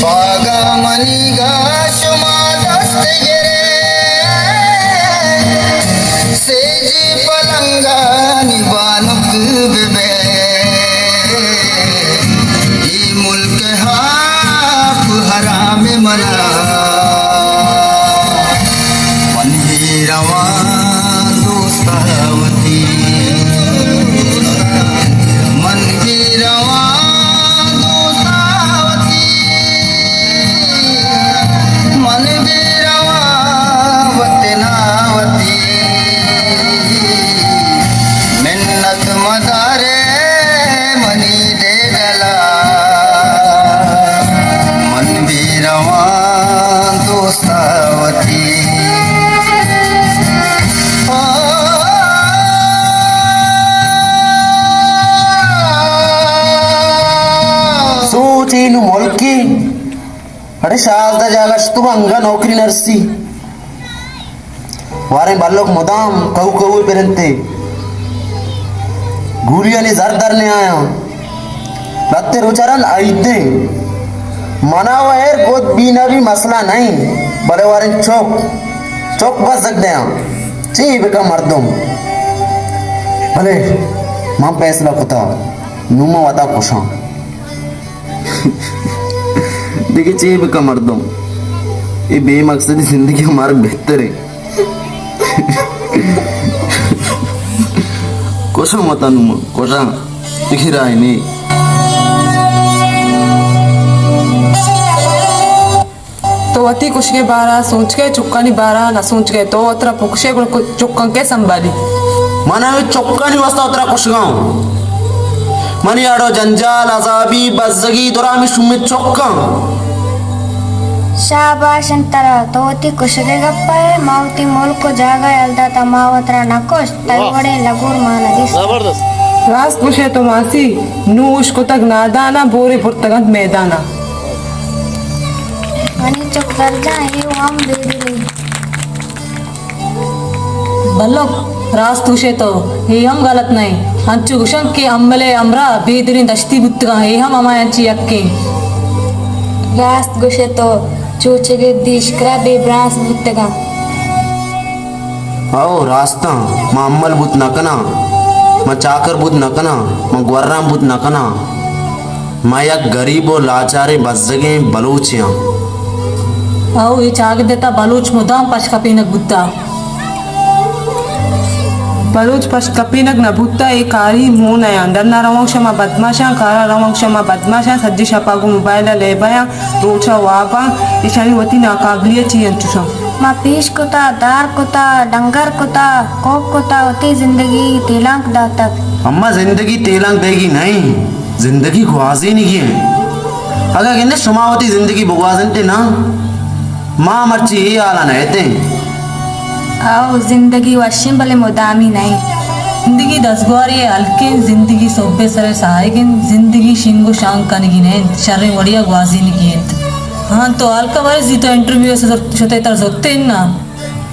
پاگا منیگا شما دست گرے، سیجی پلنگانی بانک ببے، ای ملک ہاک حرام منا۔ من بی رواں دوستا وتی، من بی رواں دوستا وتی، من بی رواں وتنا وتی۔ منت مدارے منی دے دلا، من بی رواں دوستا وتی۔ سوچ اے نوں ملکے اڑے شازدہ جاگہ شتو انگا نوکری نرسی۔ واریں بلوک مدام کہو کہو پرنتے۔ گولیانی زر در نے آیاں۔ لتے روچاران عیدیں۔ منا و ہیر گد بی نہ بی مسئلہ نہیں۔ بلے واریں چوک، چوک بس زگ دیاں۔ چی بکا مردم۔ بلے من فیصلہ کتا۔ نوں من وتا کشاں۔ دگہ چے بکن مردم، اے بے مقصدی زندگی ءَ مرگ بہتر اِنت۔ کشاں وتا نوں من، کشاں، دگہ راہے نے۔ تو وتی کشگ ءِ بارہ ءَ سوچ کئے، چکانی بارہ ءَ نہ سوچ کئے۔ تو وترا بکشے گڑا چکاں کئے سنبھالی؟ من ہمے چکانی واسطہ وترا کشگاں۔ منی اڑ ءُ جنجال، عذابی، بزگی، درامی شومیں چکاں۔ شاباش اِنت ترا، تو وتی کشگ ءِ گپ ءَ ئے، ما وتی ملک ءُ جاگہ یل داتا، ما وترا نہ کشت، تئی وڑیں لگور ما نہ دیست۔ راست گوشے تو ماسی، نوں اشکتگ ناداناں، بورے برتگ اَنت میداناں۔ منی چک درجاں، اے ہم بے دلی۔ بلک، راست گوشے تو، اے ہم غلط نہ اِنت۔ انچو گوشنت کہ امل ءِ ہمراہ بے دلیں دشتی بوتگاں، اے ہم ہما انچیں یکے اِنت۔ راست گوشے تو، چو چگردی اشکرا بے برانز بوتگاں۔ ہو، راستاں، ما امل بوت نہ کناں، ما چاکر بوت نہ کناں، ما گوراں بوت نہ کناں۔ ما یک گریب ءُ لاچاریں بزگیں بلوچے آں۔ او، اے چاگرد ءِ تہا بلوچ مدام پشکپینگ بوتہ۔ بلوچ پشکپینگ نہ بوتہ، اے کاری مون ءَ آں۔ ڈن ءَ روان شما بدماشاں، کار ءَ روان شما بدماشاں، سجی شپ ءَ گوں موبائل ءَ لیب ءَ آں، روچ ءَ واب آں، ایشانی وتی ناقابلیت چی انچوش آں۔ ما پیش کتہ، دار کتہ، ڈنگر کتہ، کوک کتہ، وتی زندگی تیلانک داتگ۔ اما زندگی تیلانک دئیگی نہ اِنت، زندگی گوازینگی اِنت۔ اگاں گندے شما وتی زندگی بگوازینتے نا، ما مرچی اے حال ءَ نہ اتیں۔ او زندگی وشیں بلے مدامی نہ اِنت۔ زندگی دزگواری ءِ ہلک اِنت، زندگی سہب ءِ سر ءِ ساہگ اِنت، زندگی شنگ ءُ شانگ کنگی نہ اِنت، شریں وڑے ءَ گوازینگی اِنت۔ ہاں، تو ہلک ءَ بارے زی تو انٹرویو ءَ شتئے، ترا زرتے نا؟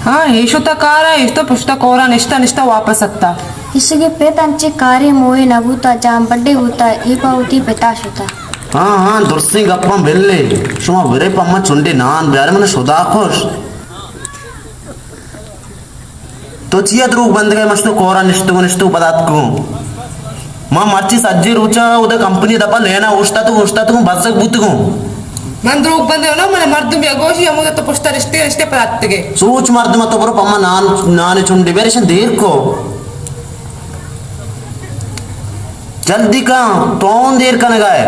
ہاں، اے شتہ کار ءَ، اے شتہ پشت ءَ کور ءَ نشتہ نشتہ واپس اتکہ۔ ایشی ءِ پت انچیں کارے موئے نہ بوتہ، جان بڈے بوتہ، اے پہ وتی پت ءَ شتہ۔ ہاں، ہاں، درستیں گپاں بلے۔ شما برے پہ من چنڈے نان بیارے، من شدا کش۔ تو چیا دروگ بندگ ءَ؟ مشتو کور ءَ نشتگوں، نشتو پد اتکوں۔ ما مرچی سجیں روچ ءَ اود ءَ کمپنی ءِ دپ ءَ لین ءَ اوشتاتگوں، اوشتاتگوں، بزگ بوتگوں۔ من دروگ بندے نہ، من مردم یا گوشی ہمود ءَ تو پشت ءَ نشتے، نشتے پد اتکے۔ سوچ مردم ءَ تو برو پہ ما نان، نان چنڈے بیار، ایشاں دیر کو۔ جلدی کن، تو اوں دیر کنگ ءَ ئے۔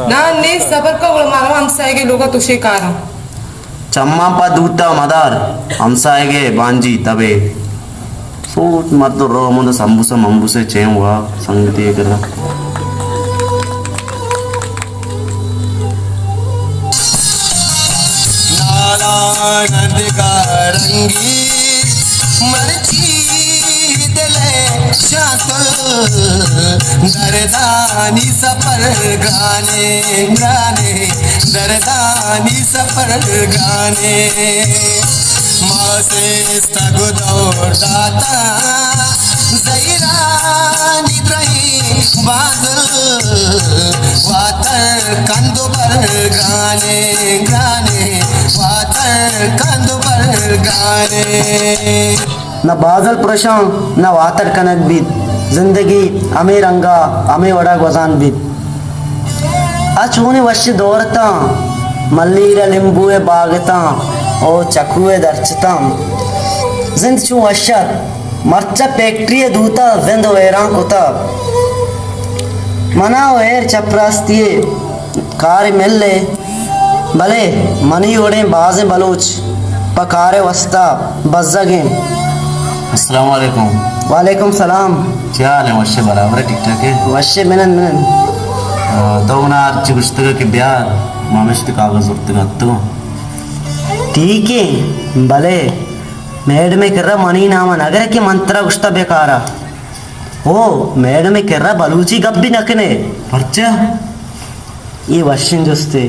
نان نیست، صبر کن، گڑا ما رواں ہمساہگ ءِ لوگ ءَ تو شے کاراں۔ چماں پہ دوتا مدار، ہمساہگ ءِ بانجی تبے۔ سوچ مرد رو مند سمبوسہ ممبوسہ چین وا سنگتی کرا۔ نالاں دگہ رنگی مرچی دل ءِ شاتل، دردانی سفر گرانے، گرانے، دردانی سفر گرانے۔ ما سیستگ دور داتا زہیرانی درہیں بادل واتر کند بر گرانے، گرانے، واتر کند بر گرانے۔ نہ بازل پرشاں، نہ واتر کنگ بیت۔ زندگی ہمے رنگا، ہمے وڑا گوزان بیت۔ آ چونیں وشیں دور اتاں، ملیر ء لیمبو ء باگ اتاں، او چکو ء درچتاں۔ زند چون وش ات۔ مرچا فیکٹری ء دوتا زند ویران کتا۔ منا و ہیر چپراستی ء کار مل ء، بلے منی وڑیں بازیں بلوچ پہ کار ء واستا بزگ انت۔ السلام علیکم۔ وعلیکم سلام۔ چے حال ہے؟ وش ہے، برابر ہے، ٹھیک ٹھاک ہے؟ وش ہے، منن، منن۔ آ، تو منا ہرچی گوشتگ کہ بیار، ما ہمیش تئی کاغذ زرتگ اتگاں۔ ٹھیک ہے، بلے میڈم ء کرا منی نام ء نہ گر کہ من ترا گوشتا بیکارا۔ او، میڈم ء کرا بلوچی گپ بھی نہ کنے۔ پرچا؟ یہ وشیں جستے۔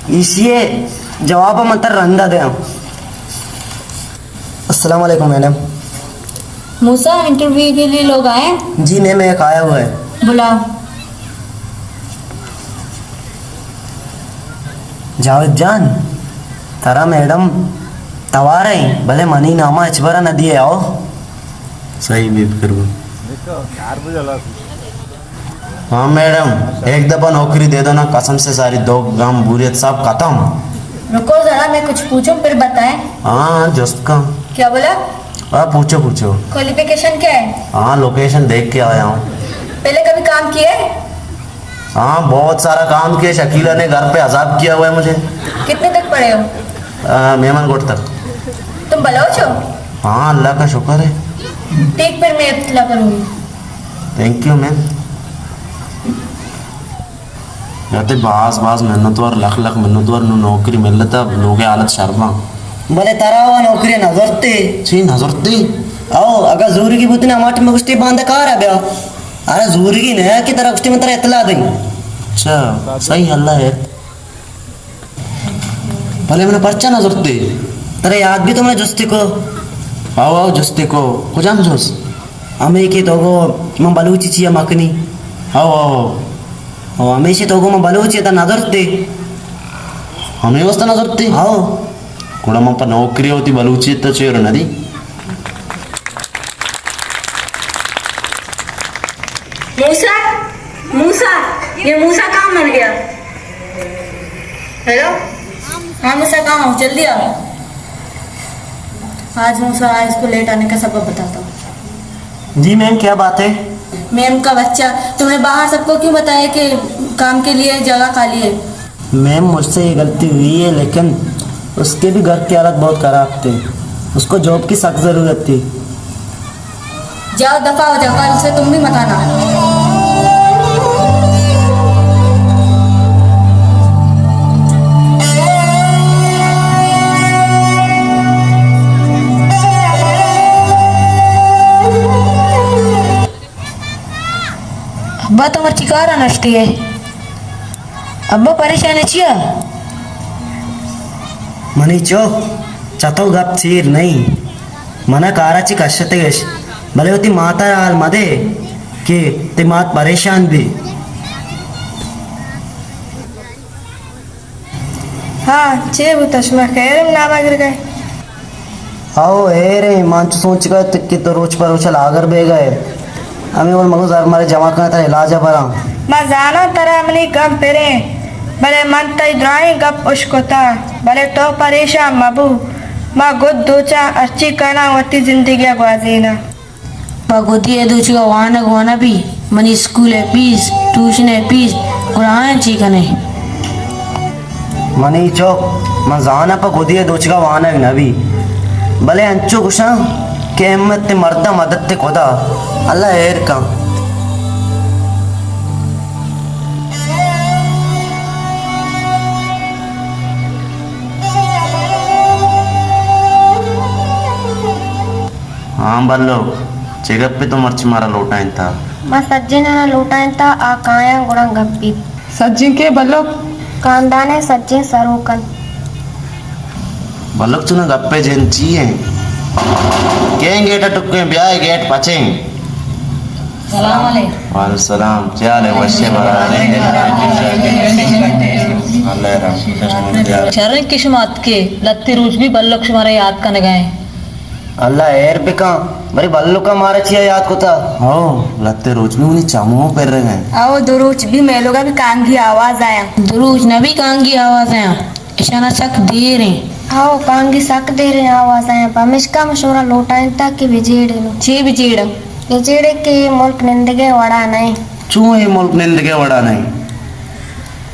ایشی ء جواب من ترا رندا دیاں۔ السلام علیکم میڈم۔ موسیٰ، انٹرویو کے لیے لوگ آئے ہیں؟ جی میم، ایک آیا ہوا ہے۔ بلاؤ۔ جاوید جان، ترا میڈم توار ہیں، بلے منی نامہ اچ برا نہ دیے آؤ۔ صحیح بے فکر بو۔ ہاں میڈم، ایک دفعہ نوکری دے دو نا، قسم سے ساری دو گام بوریت سب ختم۔ رکو ذرا، میں کچھ پوچھوں پھر بتائیں۔ ہاں، جست کا۔ کیا بولا؟ ہاں، پوچھو، پوچھو۔ کوالیفیکیشن کیا ہے؟ ہاں، لوکیشن دیکھ کے آیا ہوں۔ پہلے کبھی کام کیا ہے؟ ہاں، بہت سارا کام کیا۔ شکیلا نے گھر پہ عذاب کیا ہوا ہے مجھے۔ کتنے تک پڑھے ہو؟ آ، میمن گوٹ تک۔ تم بلوچ ہو؟ ہاں، اللہ کا شکر ہے۔ ٹھیک، پھر میں اطلاع کروں گی۔ Thank you ma'am. یاتے باز باز منتوار، لکھ لکھ منتوار، نو نوکری ملتا، لوگ حالت شرباں۔ بلے ترا وہ نوکری نہ زرتے۔ چی نہ زرتے؟ او، اگا زورگی بوتنے ہماٹ میں گشتی باندا کارا بیا۔ ارے زورگی نہ کہ ترا گشتی من ترا اطلاع دیں۔ اچھا، صحیح، اللہ ہے۔ بلے من پرچا نہ زرتے؟ ترا یاد بھی تو من جستی کو۔ آو، آو، جستی کو۔ کجام جس؟ ہمیں کہ تو گو من بلوچی چیا مکنی۔ آو، آو۔ او ہمیشہ تو گو من بلوچی تا نہ زرتے۔ ہمیں واسطہ نہ زرتے؟ آو۔ گڑا من پہ نوکری ہوتی بلوچی تو چیر نہ دی۔ موسیٰ، موسیٰ، یہ موسیٰ کہاں مر گیا؟ ہیلو؟ ہاں موسیٰ، کہاں ہو؟ جلدی آؤ۔ آج موسیٰ آئے، اس کو لیٹ آنے کا سبب بتاتا ہوں۔ جی میم، کیا بات ہے؟ میم کا بچہ، تمہیں باہر سب کو کیوں بتایا کہ کام کے لیے جگہ خالی ہے؟ میم، مجھ سے یہ غلطی ہوئی ہے، لیکن اس کے بھی گھر کی حالت بہت خراب تھی۔ اس کو جاب کی سخت ضرورت تھی۔ جاؤ، دفع ہو جاؤ، کل سے تم بھی مت آنا۔ ابا، تو مرچی کارا نشتی ئے؟ ابا، پریشان ئے چیا؟ منی چک، چہ تو گپ چیر نہ اِنت۔ من ءَ کار ءَ چہ کشتگ اِش، بلے وتی مات ءَ حال مہ دے کہ تئی مات پریشان بی۔ ہاں، چے بوتہ؟ شما خیر اِنت نام ءَ گرگ ءَ ئے؟ ہئو، ہیر ایں، من چو سوچگ ءَ ات کہ تو روچ پہ روچ ءَ لاگر بیگ ءَ ئے۔ ہمے وڑ مگو زر مارے جمع کن ءُ ترا علاج ءَ براں۔ من زاناں ترا منی گم پر ایں، بلے من تئی درائیں گپ اشکتاں، بلے تو پریشان مہ بو۔ ما گد دوچاں، ہرچی کناں وتی زندگی ءَ گوازیناں۔ پہ گدی ءِ دوچگ ءَ وانگ وانگ بی، منی اسکول ءِ پیس، ٹیوشن ءِ پیس، گڑا آیاں چی کن ئے؟ منی چک، من زاناں پہ گدی ءِ دوچگ ءَ وانگ نہ بی، بلے انچو گوشاں کہ ہمت مرد ءِ مدد ءِ خدا، اللہ ہیر کن۔ ہاں بلک، چے گپے تو مرچی مارا لوٹائینتہ؟ ما سجیناں لوٹائینتہ، آ کایاں گڑا گپ بیت۔ سجین کے بلک؟ خاندان ءِ سجین سروک اَنت۔ بلک چوناں گپے جند چی اِنت؟ کئے گیٹ ءَ ٹکیں؟ بیا اے گیٹ پچیں۔ سلام علیکم۔ وعلیکم السلام۔ چے حال اِنت؟ وش ئے برا؟ اللہ رحم۔ شریں کہ شما اتکے، لھتے روچ بی بلک شمارا یات کنگا اِنت۔ اللہ ھیر بکن، بلے بلک ءَ مارا چیا یات کتا؟ ھو، لھتے روچ بی منی چمو پرگا اِنت۔ ھو، دو روچ بی مئے لوگا بی کانگی آواز آیاں۔ دو روچ نہ بی کانگی آواز آیاں۔ اشانا سک دیر ایں۔ ھو، کانگی سک دیر ایں آواز آیاں، پمیشکا من شمارا لوٹائینتا کہ بجیڑے نوں۔ چے بجیڑاں؟ بجیڑے کہ ملک نندگے وڑا نہ ایں۔ چوں اے ملک نندگے وڑا نہ ایں؟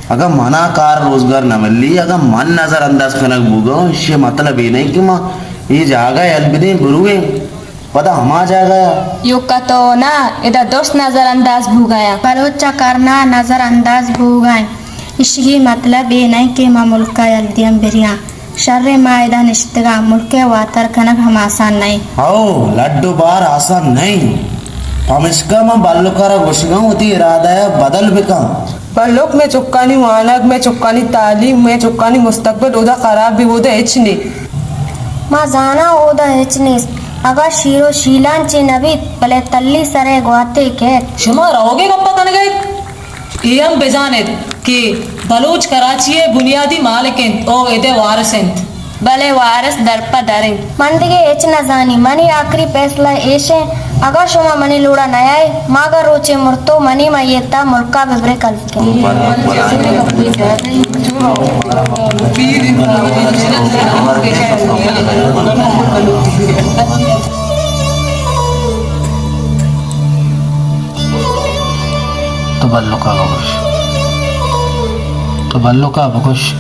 اگاں منا کار روزگار نہ ملی، اگاں من نظر انداز کنگ بوگاں، ایشی مطلب اے نہ ایں کہ ما اے جاگہ یل بدیں برویں۔ پدا ھما جاگہ ءَ۔ ایوکا تو نہ، ادا درست نظر انداز بوگایاں۔ بلوچ ءَ کرنا نظر انداز بوگا ایں۔ اشی مطلب اے نہ ایں کہ ما ملک ءَ یل دیاں بریاں۔ شریں ما ادا نشتگاں، ملک ءِ واتر کنگ ھم آسان نہ ایں۔ ھو، لڈ ءُ بار آسان نہ ایں۔ پمیشکا من بلک ءَ را گوشگاں وتی ارادہ ءَ بدل بکن۔ بلک، مئے چکانی وانگ، مئے چکانی تعلیم، مئے چکانی مستقبل اودا خراب بی، اودا ھچ نی۔ ما زاناں اودا ھچ نیست۔ اگاں شیر ءُ شیلان چے نہ بیت، بلے تلی سرے گواتے کیت۔ شما روگ ءِ گپ ءَ کنگ ءَ ات؟ اے ھم بزان ات کہ بلوچ کراچی ءِ بنیادی مالک اِنت ءُ اد ءِ وارث اِنت۔ بلے وارث در پہ در اِنت۔ من دگہ ھچ نہ زانیں۔ منی آخری پیسلہ ایش اِنت، اگاں شما منی لوڑا نیائے، ماگاں روچے مرتو منی میت ءَ ملک ءَ ببرے کلکیں۔ تو بلک ءَ بگوش، تو بلک ءَ بگوش۔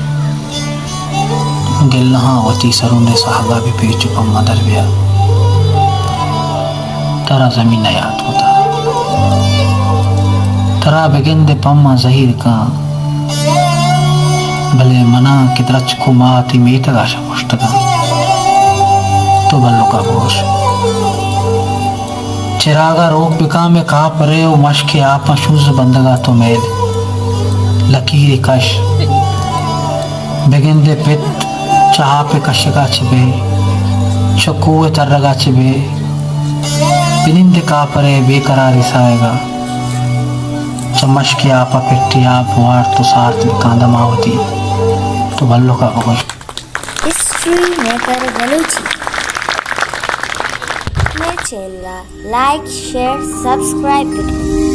گلہاں وتی سرون ءِ ساہگ ءَ بہ پیچ ءُ پما در بیا۔ ترا زمین ءَ یات کتا۔ ترا بگندے پما زہیر کاں۔ بلے منا کہ درچک ءُ ماہ تئی میتگ ءَ شہ پشتگاں۔ تو بلک ءَ بگوش۔ چراگ ءَ روک بکاں مئے کاپرے ءُ مشکے آپاں شوز بندگ ءَ تو میل لکیرے کش۔ بگندے پت چہ آپ ءِ کشگ ءَ چہ بے، چہ کوہ ءِ ترگ ءَ چہ بے، بنندے کاپرے بے قراری ساہگ ءَ، چہ مشکے آپ ءَ پٹی آپ وارت ءُ سارت بکاں دما وتی۔ تو بلک ءَ بگوش۔ History maker Balochi. مئے چینل ءَ لائک، شیئر، سبسکرائب بکن۔